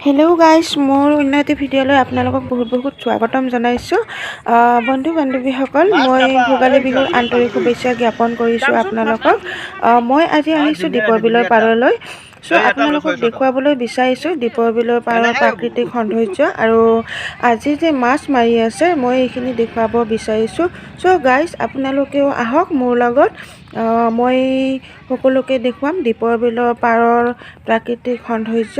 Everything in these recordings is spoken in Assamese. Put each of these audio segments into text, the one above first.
হেল্ল' গাইজ, মোৰ অন্য এটি ভিডিঅ'লৈ আপোনালোকক বহুত বহুত স্বাগতম জনাইছোঁ। বন্ধু বান্ধৱীসকল, মই ভোগালী বিহুৰ আন্তৰিক শুভেচ্ছা জ্ঞাপন কৰিছোঁ আপোনালোকক। মই আজি আহিছোঁ দীপৰ বিলৰ পাৰলৈ। চ' আপোনালোকক দেখুৱাবলৈ বিচাৰিছোঁ দীপৰ বিলৰ পাৰৰ প্ৰাকৃতিক সৌন্দৰ্য আৰু আজি যে মাছ মাৰি আছে মই এইখিনি দেখুৱাব বিচাৰিছোঁ। চ' গাইজ, আপোনালোকেও আহক মোৰ লগত, মই সকলোকে দেখুৱাম দীপৰ বিলৰ পাৰৰ প্ৰাকৃতিক সৌন্দৰ্য।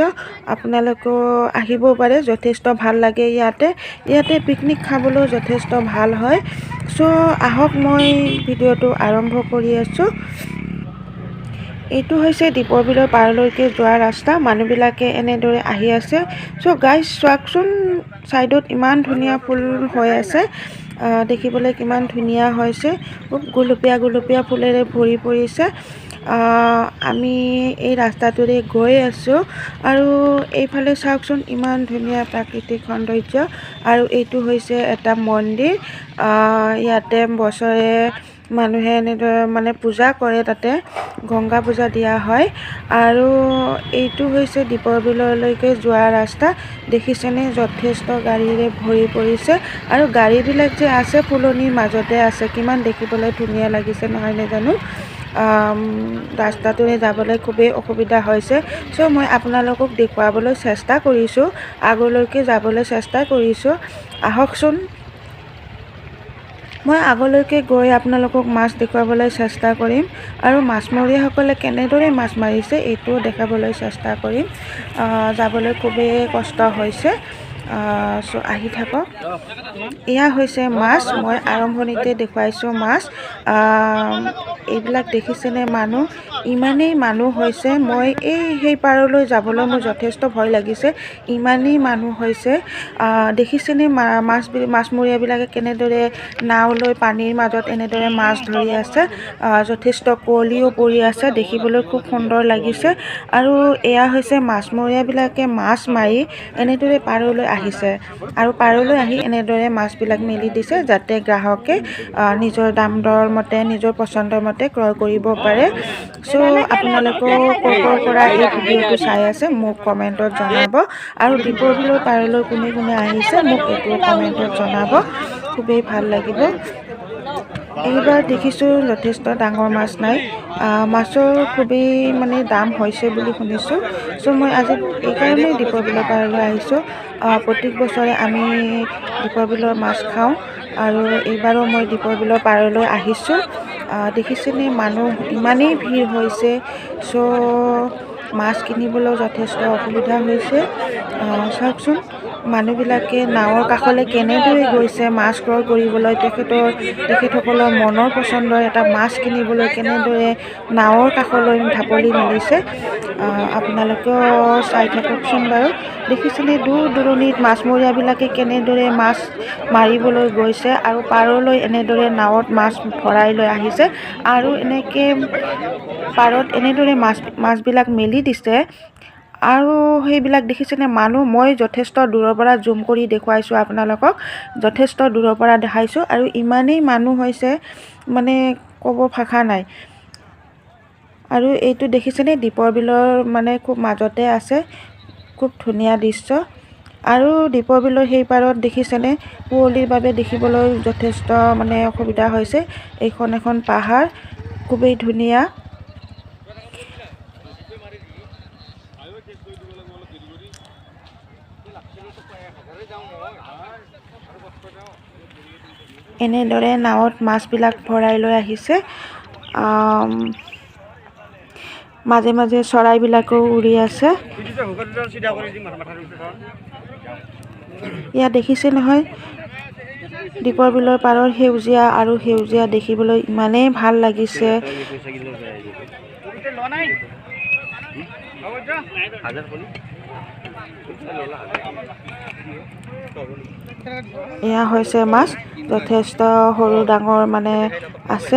আপোনালোকেও আহিব পাৰে, যথেষ্ট ভাল লাগে ইয়াতে। ইয়াতে পিকনিক খাবলৈও যথেষ্ট ভাল হয়। চ' আহক, মই ভিডিঅ'টো আৰম্ভ কৰি আছোঁ। এইটো হৈছে দীপৰ বিলৰ পাৰলৈকে যোৱা ৰাস্তা। মানুহবিলাকে এনেদৰে আহি আছে। চ' গাইজ, চাওকচোন, ছাইডত ইমান ধুনীয়া ফুল হৈ আছে, দেখিবলৈ কিমান ধুনীয়া হৈছে। খুব গুলপীয়া গুলপীয়া ফুলেৰে ভৰি পৰিছে। আমি এই ৰাস্তাটোৰে গৈ আছোঁ আৰু এইফালে চাওকচোন ইমান ধুনীয়া প্ৰাকৃতিক সৌন্দৰ্য। আৰু এইটো হৈছে এটা মন্দিৰ। ইয়াতে বছৰে মানুহে এনেদৰে মানে পূজা কৰে, তাতে গংগা পূজা দিয়া হয়। আৰু এইটো হৈছে দীপৰ বিললৈকে যোৱা ৰাস্তা। দেখিছেনে, যথেষ্ট গাড়ীৰে ভৰি পৰিছে আৰু গাড়ীবিলাক যে আছে ফুলনিৰ মাজতে আছে। কিমান দেখিবলৈ ধুনীয়া লাগিছে নহয়নে জানো? ৰাস্তাটোৰে যাবলৈ খুবেই অসুবিধা হৈছে। চ' মই আপোনালোকক দেখুৱাবলৈ চেষ্টা কৰিছোঁ, আগলৈকে যাবলৈ চেষ্টা কৰিছোঁ। আহকচোন, মই আগলৈকে গৈ আপোনালোকক মাছ দেখুৱাবলৈ চেষ্টা কৰিম আৰু মাছমৰীয়াসকলে কেনেদৰে মাছ মাৰিছে এইটোও দেখাবলৈ চেষ্টা কৰিম। যাবলৈ খুবেই কষ্ট হৈছে। চ' আহি থাকক। এয়া হৈছে মাছ, মই আৰম্ভণিতে দেখুৱাইছোঁ মাছ। এইবিলাক দেখিছেনে মানুহ, ইমানেই মানুহ হৈছে। মই এই সেই পাৰলৈ যাবলৈ মোৰ যথেষ্ট ভয় লাগিছে, ইমানেই মানুহ হৈছে। দেখিছেনে মাছ, মাছমৰীয়াবিলাকে কেনেদৰে নাও লৈ পানীৰ মাজত এনেদৰে মাছ ধৰি আছে। যথেষ্ট কুঁৱলীও পৰি আছে, দেখিবলৈ খুব সুন্দৰ লাগিছে। আৰু এয়া হৈছে মাছমৰীয়াবিলাকে মাছ মাৰি এনেদৰে পাৰলৈ আহিছে আৰু পাৰলৈ আহি এনেদৰে মাছবিলাক মেলি দিছে, যাতে গ্ৰাহকে নিজৰ দাম দৰ মতে, নিজৰ পচন্দৰ মতে ক্ৰয় কৰিব পাৰে। চ' আপোনালোকেও ক'ৰ ক'ৰ পৰা এই ভিডিঅ'টো চাই আছে মোক কমেণ্টত জনাব। আৰু দীপৰ বিলৰ পাৰলৈ কোনে কোনে আহিছে মোক এইটো কমেণ্টত জনাব, খুবেই ভাল লাগিব। এইবাৰ দেখিছোঁ যথেষ্ট ডাঙৰ মাছ নাই, মাছৰ খুবেই মানে দাম হৈছে বুলি শুনিছোঁ। চ' মই আজি এইকাৰণেই দীপৰ বিলৰ পাৰলৈ আহিছোঁ। প্ৰত্যেক বছৰে আমি দীপৰ বিলৰ মাছ খাওঁ আৰু এইবাৰো মই দীপৰ বিলৰ পাৰলৈ আহিছোঁ। দেখিছেনে মানুহ ইমানেই ভিৰ হৈছে। চ' মাছ কিনিবলৈও যথেষ্ট অসুবিধা হৈছে। চাওকচোন মানুহবিলাকে নাৱৰ কাষলৈ কেনেদৰে গৈছে মাছ ক্ৰয় কৰিবলৈ। তেখেতসকলৰ মনৰ পচন্দৰ এটা মাছ কিনিবলৈ কেনেদৰে নাৱৰ কাষলৈ ঢাপলি মেলিছে। আপোনালোকেও চাই থাককচোন বাৰু। দেখিছেনে দূৰ দূৰণিত মাছমৰীয়াবিলাকে কেনেদৰে মাছ মাৰিবলৈ গৈছে আৰু পাৰলৈ এনেদৰে নাৱত মাছ ভৰাই লৈ আহিছে আৰু এনেকৈ পাৰত এনেদৰে মাছবিলাক মেলি দিছে। আৰু সেইবিলাক দেখিছেনে মানুহ, মই যথেষ্ট দূৰৰ পৰা জুম কৰি দেখুৱাইছোঁ আপোনালোকক, যথেষ্ট দূৰৰ পৰা দেখাইছোঁ। আৰু ইমানেই মানুহ হৈছে মানে ক'ব ভাষা নাই। আৰু এইটো দেখিছেনে দীপৰ বিলৰ মানে খুব মাজতে আছে, খুব ধুনীয়া দৃশ্য। আৰু দীপৰ বিলৰ সেই পাৰত দেখিছেনে কুঁৱলীৰ বাবে দেখিবলৈ যথেষ্ট মানে অসুবিধা হৈছে। এইখন এখন পাহাৰ, খুবেই ধুনীয়া। এনেদৰে নাৱত মাছবিলাক ভৰাই লৈ আহিছে। মাজে মাজে চৰাইবিলাকো উৰি আছে। ইয়াত দেখিছে নহয় দীপৰ বিলৰ পাৰৰ সেউজীয়া আৰু সেউজীয়া দেখিবলৈ ইমানেই ভাল লাগিছে। এয়া হৈছে মাছ, যথেষ্ট সৰু ডাঙৰ মানে আছে।